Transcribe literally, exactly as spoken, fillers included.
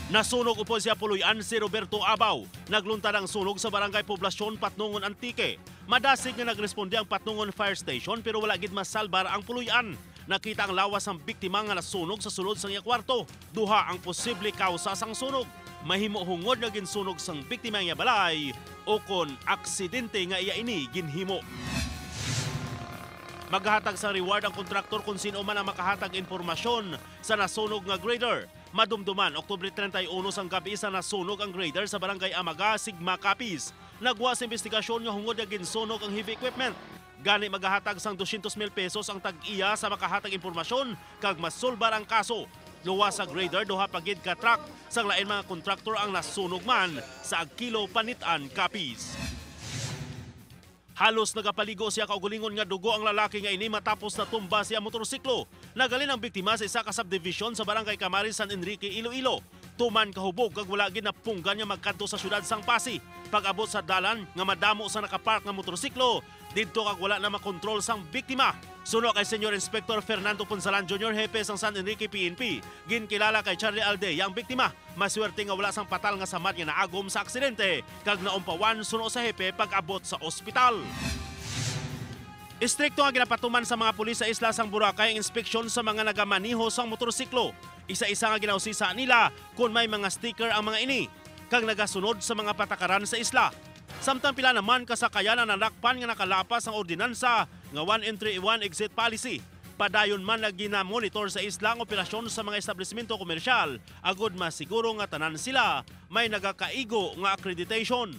Nasunog upod sa Puloy-an si Roberto Abaw. Nagluntad ang sunog sa Barangay Poblacion, Patnongon, Antique. Madasig nga nagresponde ang Patnongon Fire Station pero wala gid masalbar ang puloy-an. Nakita ang lawas sang biktima nga nasunog sa sulod sang iya kwarto. Duha ang posible kawsa sang sunog. Mahimo hungod nga ginsunog sang biktima ang iya balay o kon aksidente nga iya ini ginhimo. Maghahatag sang reward ang kontraktor kon sin-o man ang makahatag impormasyon sa nasunog nga grader. Madumduman, Oktubre treinta y uno sang gab-i sa nasunog ang grader sa Barangay Amaga, Sigma, Capiz. Nagwa sa imbestigasyon nga hungod nga ginsunog ang heavy equipment. Gani, magahatag sang dosyentos mil pesos ang tag-iya sa makahatag impormasyon kag masulbar ang kaso. Luwas sa grader, duha pa gid ka truck sang lain mga kontraktor ang nasunog man sa Agkilo, Panitan, Capiz. Halos nagapaligo siya kaugalingon nga dugo ang lalaki nga ini matapos natumba siya motorsiklo. Naghalin ang biktima sa isa ka subdivision sa Barangay Camares, San Enrique, Iloilo. Tuman kahubog kag wala gid napunggan nga magkadto sa siyudad sang Passi. Pag-abot sa dalan nga madamo sa nakapark nga motorsiklo didto kag wala na makontrol sang biktima. Suno kay Senior Inspector Fernando Punsalan Junior, hepe sang San Enrique P N P, ginkilala kay Charlie Aldea ang biktima. Maswerte nga wala sang patal nga samad nga naagom sa aksidente kag naumpawan suno sa hepe pag-abot sa ospital. Istrikto nga ginapatuman sa mga pulis sa isla sang Boracay ang inspeksyon sa mga nagamaneho sang motorsiklo. Isa-isa nga ginausisa nila kon may mga sticker ang mga ini kag nagasunod sa mga patakaran sa isla. Samtang pila naman ka sakayan ang nadakpan nga nakalapas ang ordinansa nga one entry, one exit policy. Padayon man nga ginamonitor sa isla ang operasyon sa mga establishmento komersyal agud masiguro nga tanan sila may nagakaigo nga accreditation.